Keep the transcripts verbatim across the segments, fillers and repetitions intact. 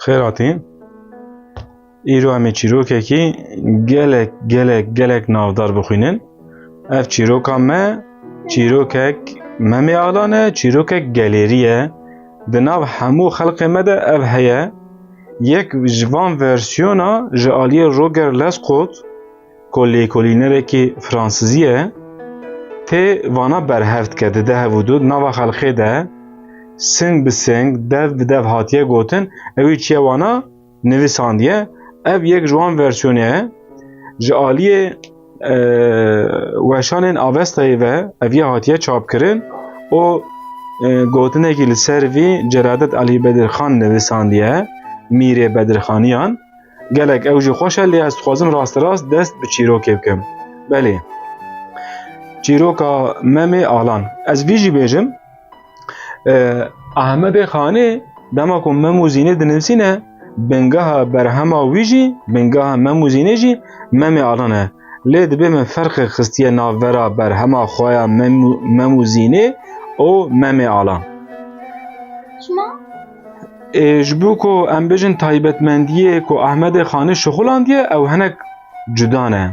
Xêr hatî. Îro em ê çîrokekî gelek, gelek, gelek navdar bixwînin. Ev çîroka me, çîrokek Memê Alan e, çîrokek gelêrî ye. Di nav hemû xelkê me de ev heye. Yek ji van versiyona ji aliyê Roger Lescot, ku lêkolînerekî fransizî ye, tê vana berhev dike, dide hev û dû di nava xelkê de sing bi sing, dev bi dev hatiye gotin, ewî çiye wana nivîsandiye. Ev yek ji wan versiyonê ye. Ji aliyê, e, weşanên Avestayê ve ev ya hatiye çapkirin û, e, gotinekî li ser vî Celadet Elî Bedirxan nivîsandiye, Mîrê Bedirxaniyan. Gelek ew jî xweş e, lê ez dixwazim rasterast dest bi çîrokê bikim. Belê. Çîroka Memê Alan. Ez vî jî bêjim, e, Ahmedê Xanê dema ku Mem û Zînê dinivîsîne, bingeha berhema wî jî, bingeha Mem û Zînê jî Memê Alan e. Lê dibê min ferqek xistiye navbera berhema xwe ya Mem û, Mem û Zînê û Memê Alan. Çima? Ê, ji bo ku em bêjin taybetmendiyê ku Ahmedê Xanî şixulandiye, ew hinek cuda ne.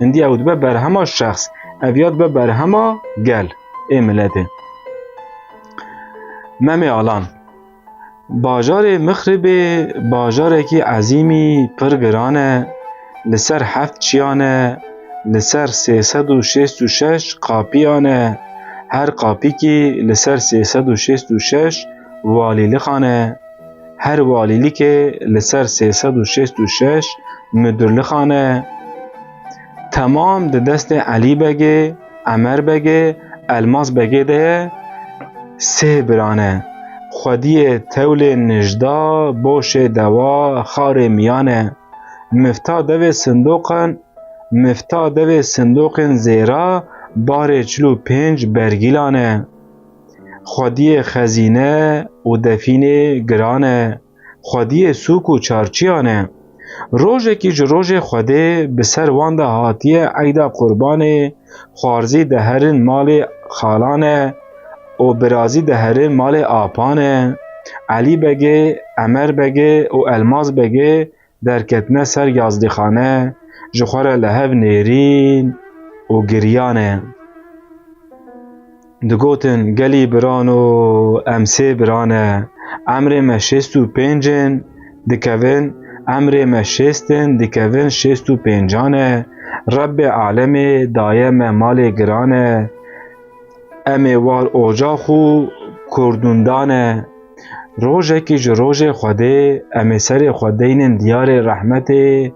Hindî ew dibe berhema şexs, ev ya dibe berhema gel ê miletê. Memê Alan. Bajarê Mixribê bajarekî ezîmî pir giran e, li ser heft çiyan e, li ser sê sed û şêst û şeş qapiyan e, her qapîkî li ser sê sed û şêst û şeş walîlixan e. Her walîlikê li ser sê sed û şêst û şeş mudirlixan e. Temam di destê Elî Begê, Emer Begê, Elmaz Begê de ye. Sê biran e. Xwediyê tewlê nijda, boşê dewa, xarê miyan e. Mifta devê sindoqan, mifta devê sindoqên zêra, barê çil û pênc bergîlan e. Xwediyê xezîne û defînê giran e, xwediyê sûk û çarçiyan e. Rojekî ji rojê Xwedê bi ser wan de hatiye eyda qurbanê, xwarzî diherin malê xalan e û birazî diherin malê apan e. Elî Begê, Emer Begê û Elmaz Begê derketine ser yazdîxane, ji xwe re li hev nêrîn û giriyane. Digotin, gelî birano, em sê biran e, emrê me şêst û pênc in, dikevin, emrê me şêst in, dikevin şêst û pêncan e. Rebbê alemê daye me malê giran e. Em ê war ocax û kurdundan e. Rojekî ji rojê Xwedê, em ê serê xwe deynin diyarê rehmetê,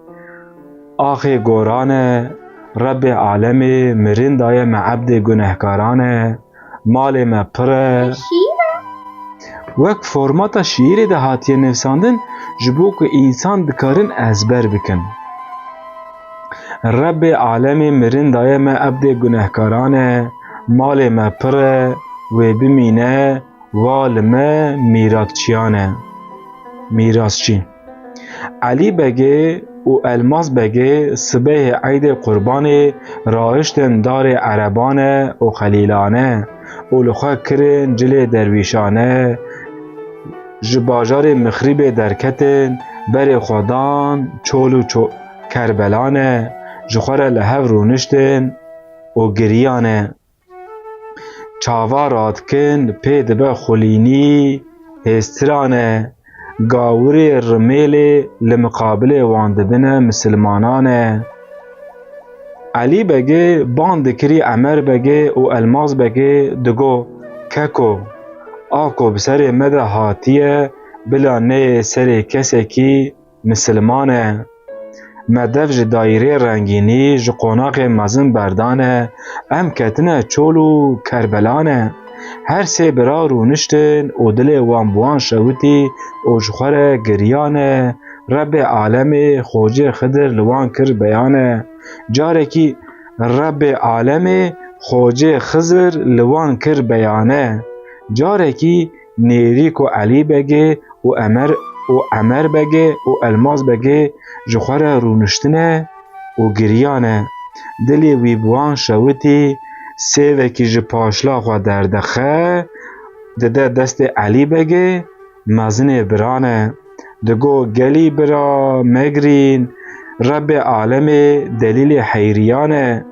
axê goran e. Rebbê alemê mirin daye me ebdê gunehkaran e. Malê me pir e. Şîîr e? Wek formata şiîrê de hatiye nivîsandin, ji bo ku însan dikarin ezber bikin. Rebbê alemê mirin daye me ebdê gunehkaran e, malê me pir e, wê bimîne, wa li me mîratçiyan e. Mîrasçî. Elî Begê û Elmaz Begê sibehê eydê qurbanê rahiştin darê erebane û xelîlane û li xwe kirin cilê derwîşane, ji bajarê Mixrîbê derketin, berê xwe dan çol û ço-, Kerbelane, ji xwe re li hev rûniştin û giriyane. Çava radikin pê dibe xulînî hêstiran e. Gawirê rimêlê li miqabilê wan dibine misilmanan e. Elî Begê ban dikirî Emer Begê û Elmaz Begê digo, keko, a ku bi serê me de hatiye, bila neyê serê kesekî misilman e. Me dev ji dayîrê rengînî, ji qonaxê mezin berdane, em ketine çol û Kerbelane. Her sê bira rûniştin û dilê wan bi wan şewitî û ji xwe re giriyane. Rebbê alemê Xocê Xidir li wan kir beyane. Carekî Rebbê alemê Xocê Xizir li wan kir beyane. Carekî nêrî ku Elî Begê û Emer, û Emer Begê û Elmaz Begê ji xwe re rûniştine û giriyane. Dilê wî bi wan şewitî, sêvekî ji paşla xwe derdixe, dide destê Elî Begê, mezinê birane. Digo, gelî bira, megirîn, Rebbê alemê delîlê heyriyan e.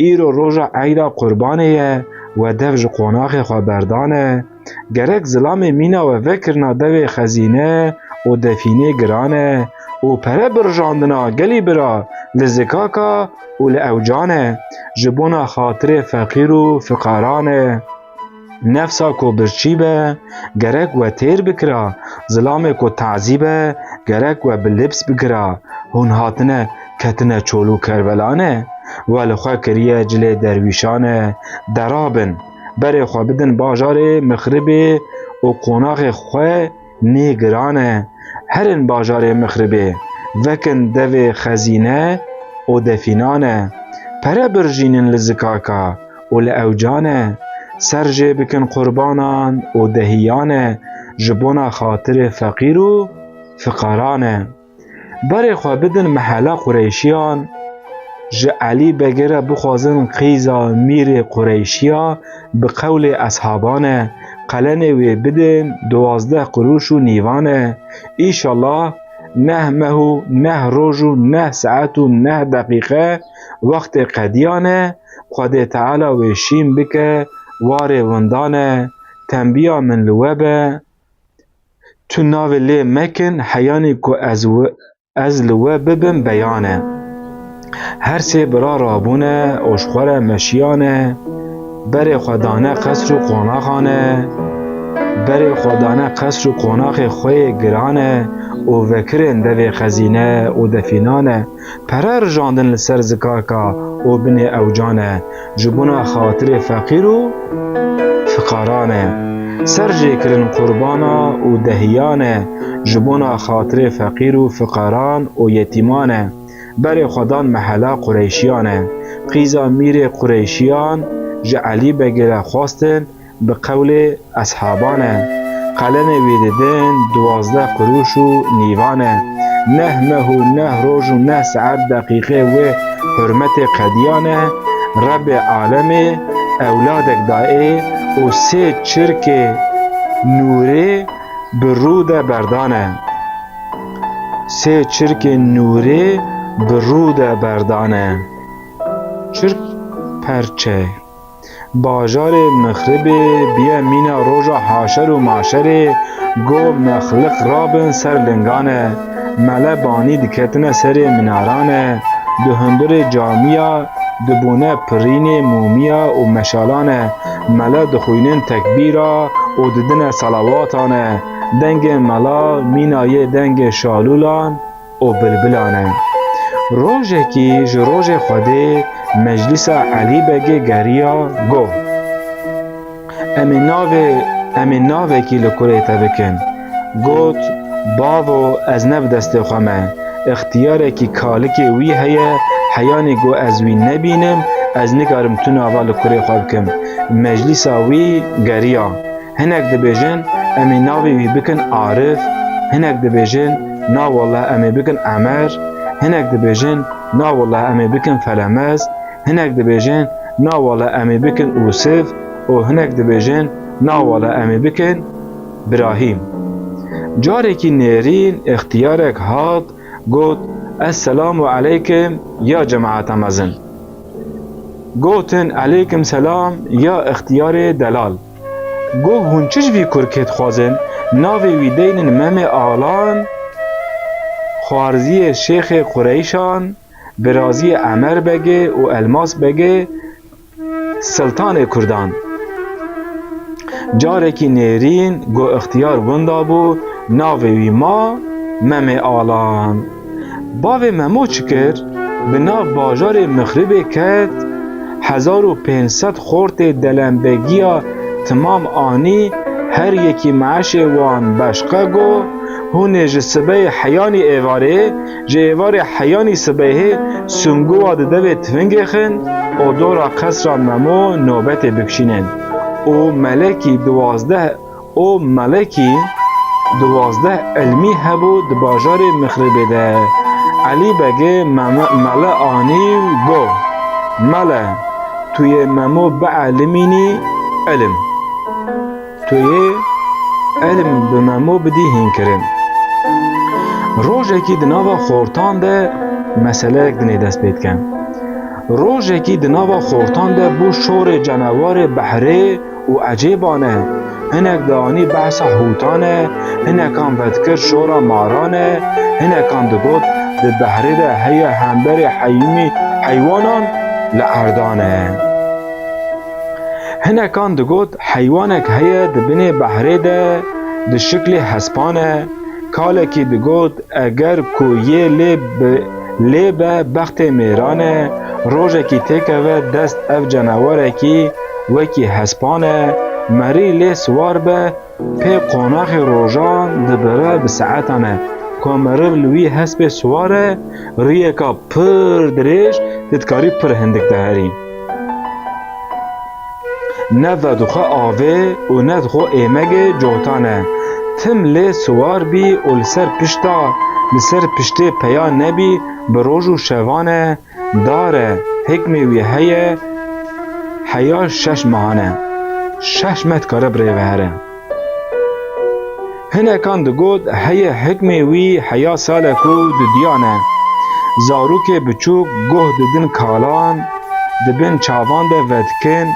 Îro roja eyda qurbanê ye, we dev ji qonaxê xwe berdane. Gerek zilamê mîna we vekirina devê xezîne û defînê giran e û pere birijandina gelî bira li zikaka û li ewcan e, ji bona xatirê feqîr û fiqaran e. Nefsa ku birçî be, gerek we têr bikira, zilamê ku tazî be, gerek we bi lips bikira. Hûn hatine, ketine çol û kerbelan e, we li xwe kiriye cilê derwîşan e. Derabin, berê xwe bidin bajarê Mixribê û qonaxê xwe nê giran e. Herin bajarê Mixribê, vekin devê xezîne û defînan e. Pere birjînin li zikaka û li ewcan e. Ser jê bikin qurbanan û dehiyan e, ji bona xatirê feqîr û fiqaran e. Berê xwe bidin mehela Qureyşiyan, ji Elî Begê re bixwazin qîza mîrê Qureyşiya bi qewlê eshaban e, qelenê wê bidin duwazdeh qirûş û nîvan e. Îşallah neh meh û neh roj û neh saet û neh deqîqe wextê qediyan e, Xwedê Teala wê şîn bike warê windan e. Tembiya min li we be, tu navê lê mekin, heyanî ku ez wi-, ez li we bibim beyan e. Her sê bira rabûne û ji xwe re meşiyane, berê xwe dane qesr û qonaxan e, berê xwe dane qesr û qonaxê xwe yê giran e û vekirên devê xezîne û defînan e. Pere rijandin li ser zikaka û binê ewcan e, ji bona xatirê feqîr û fiqaran e. Ser jê kirin qurbana û dehiyan e, ji bona xatirê feqîr û fiqaran û yetîman e. Berê xwe dan mehela Qureyşiyan e. Qîza mîrê Qureyşiyan ji Elî Begê re xwestin, bi qewlê eshaban e. Qelenê wî didin duwazdeh qirûş û nîvan e. Neh meh û neh roj û neh saet deqîqê wê hurmetê qediyan e. Rebbê alemê ewladek dayê û sê çirkê nûrê bi rû de berdane. Sê çirkê nûrê bi rû de berdane. Çirk perçe. Bajarê Mixribê biye mîna roja haşer û maşerê, go mexliq rabin ser lingan e, mele banî diketine serê minaran e, di hundirê camiya dibûne pirînê mûmiya û meşalan e, mele dixwînin tekbîra û didine selawatan e, dengê mela mîna yê dengê şalûlan û bilbilan e. Rojekî ji rojê Xwedê meclîsa Elî Begê geriya, got, Em ê navê, em ê navekî li kurê te bikin. Got, Bavo, ez ne bi destê xwe me. Îxtiyarekî kalikê wî heye, heyanî ku ez wî nebînim, ez nikarim tu nava li kurê xwe bikim. Meclîsa wî geriya. Hinek dibêjin, Em ê navê wî bikin Arif, hinek dibêjin, Na wallah, em ê bikin Emer, hinek dibêjin, Na wallah, em ê bikin Felemez, hinek dibêjin, Na wallah, em ê bikin Ûsiv û hinek dibêjin, Na wallah, em ê bikin Birahîm. Carekî nêrîn îxtiyarek hat, got, Esselamu eleykim ya cemaeta mezin. Gotin, Eleykim selam ya îxtiyarê delal. Got, Hûn çi ji vî kurkê dixwazin? Navê wî deynin Memê Alan, xwarziyê Şêxê Qureyşan, biraziyê Emer Begê û Elmas Begê, Siltanê Kurdan. Carekî nêrîn ku îxtiyar winda bû, navê wî ma Memê Alan. Bavê Memo çi kir? Bi nav bajarê Mixribê ket, hezar û pênc sed xortê delembegiya timam anî, her yekî meeşê wan beşqe got, Hûn ê ji sibeyê heyanî êvarê, ji êvarê heyanî sibehê sunguwa di devê tivingê xin û dora qesra Memo nobetê bikişînin. Û melekî duwazdeh û melekî duwazdeh ilmî hebû di bajarê Mixribê de. Elî Begê meme-, mele anî û got, Mele, tu yê Memo bielimînî ilim. Tu yê ilim bi Memo bidî hînkirin. Rojekî di nava xortan de meseleyek dinê dest pê dike. Rojekî di nava xortan de bû şorê cenewarê behrê û ecêban e. Hinek dianî behsa hûtan e, hinekan vedikir şora maran e, hinekan digot di behrê de heye hemberê heyîmî heywanan li erdan e. Hinekan digot heywanek heye di binê behrê de di şiklê hespan e, kalekî digot eger ku yê lê bi, lê be bextê mêran e, rojekî têkeve dest ev cenewarekî wekî hespan e, merî lê siwar be, pê qonaxê rojan dibire bi saetan e. Ku meriv li wî hespê siwar e, riyeka pir dirêj, tu dikarî pir hindik diherî. Ne vedixwe avê û ne dixwe êmegê cotan e. Tim lê siwar bî û li ser pişta, li ser piştê peya nebî, bi roj û şevan e, dar e, hikmê wî heye, heya şeş mehan e. Şeş meh dikare bi rê ve here. Hinekan digot heye hikmê wî heya salek û dudiyan e. Zarokê biçûk guh didin kalan, di bin çavan de vedikin,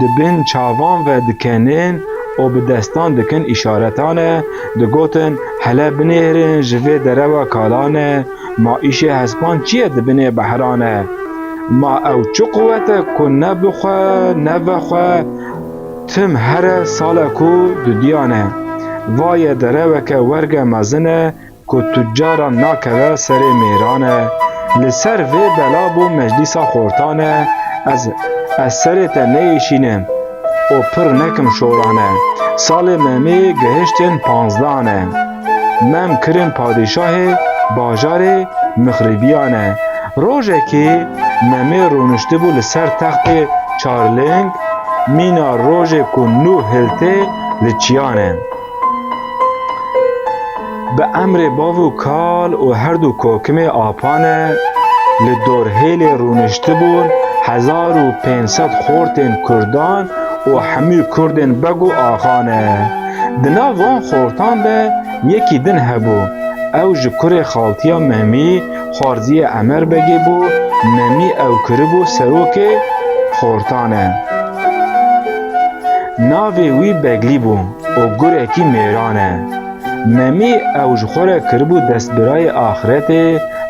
di bin çavan ve dikenin û bi destan dikin îşaretan e, digotin hele binêrin ji vê derewa kalan e, ma îşê hespan çi ye di binê behran e? Ma ew çi quwet e ku ne bixwe, ne vexwe, tim here salek û dudiyan e. Va ye dereweke werge mezin e ku tu caran nakeve serê mêran e. Li ser vê bela bû meclîsa xortan e, ez, ez serê te neyêşînim û pir nekim şoran e. Salê Memê gihiştin panzdan e. Mem kirin padîşahê bajarê Mixrîbiyan e. Rojekê Memê rûniştibû li ser textê çarling, mîna rojê ku nû hiltê li çiyan e. Bi emrê bav û kal û her du kokimê apan e, li dorhêlê rûniştibûn hezar û pênc sed xortên kurdan û hemû kurdên beg û axan e. Di nav van xortan de yekî din hebû. Ew ji kurê xaltiya Memî, xwarziyê Emer Begê bû, Memî ew kiribû serokê xortan e. Navê wî Beglî bû û gurekî mêran e. Memî ew ji xwe re kiribû destbirayê axretê,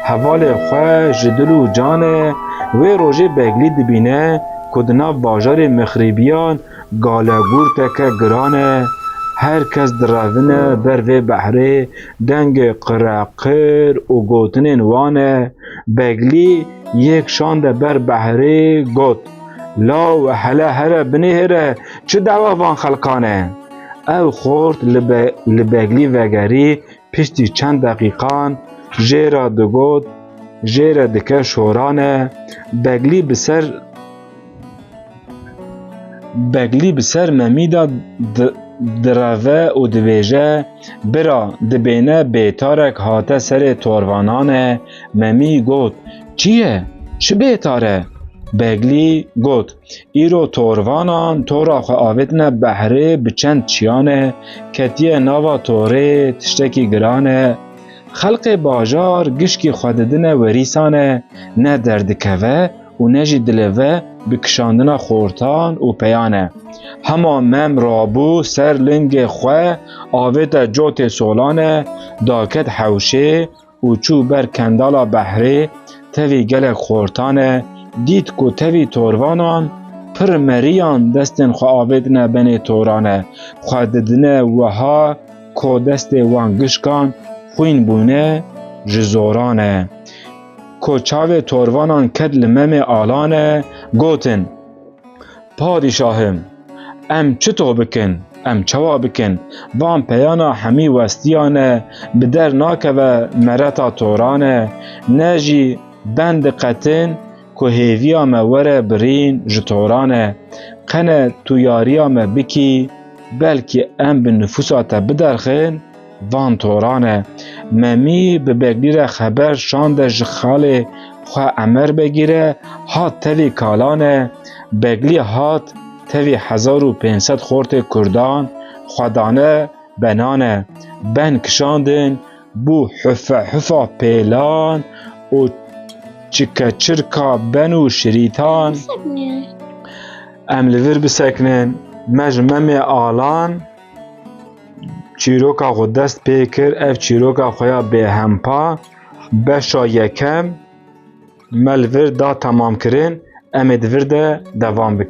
hevalê xwe ji dil û can e. Wê rojê Beglî dibîne ku di nav bajarê Mixrîbiyan galegurteke giran e. Her kes direvine ber vê behrê, dengê qireqir û gotinên wan e. Beglî yek şande ber behrê, got, law, hele here binêre, çi dewa van xelkan e? Ew xort li be-, li Beglî vegerî, piştî çend deqîqan jê re digot, jê re dike şoran e. Beglî bi ser, Beglî bi ser Memî de di-, direve û dibêje, bira, dibêne bêtarek hate serê torvanan e. Memî got, çi ye? Çi bêtar e? Beglî got, îro torvanan tora xwe avêtine behrê bi çend çiyan e, ketiye nava torê, tiştekî giran e. Xelkê bajar gişkî xwe didine werîsan e, ne derdikeve û ne jî dileve bi kişandina xortan û peyan e. Hema Mem rabû ser lingê xwe, avête cotê solan e, daket hewşê û çû ber kendala behrê, tevî gelek xortan e, dît ku tevî torvanan pir meriyan destên xwe avêtine benê toran e, xwe didine wiha ku destê wan gişkan xwîn bûne, ji zoran e. Ku çavê torvanan ket li Memê alan e, gotin, Padîşahim, em çito bikin, em çawa bikin? Van peyana hemî westiyan e, bi der nakeve mereta toran e, ne jî ben diqetin ku hêviya me were birîn ji toran e. Qene tu yariya me bikî, belkî em bi nifûsa te biderxin van toran e. Memî bi Beglî re xeber şande ji xalê xwe Emer Begî re, hat tevî kalan e. Beglî hat tevî hezar û pênc sed xortê kurdan xwe dane benan e. Ben kişandin bû hufe hufa pêlan û çike çirka ben û şirîtan. Em li vir bisekinin, me ji Memê Alan çîroka xwe dest pê kir, ev çîroka xwe ya bêhempa, beşa yekem me li vir da temamkirin, em ê di vir de devam bikin.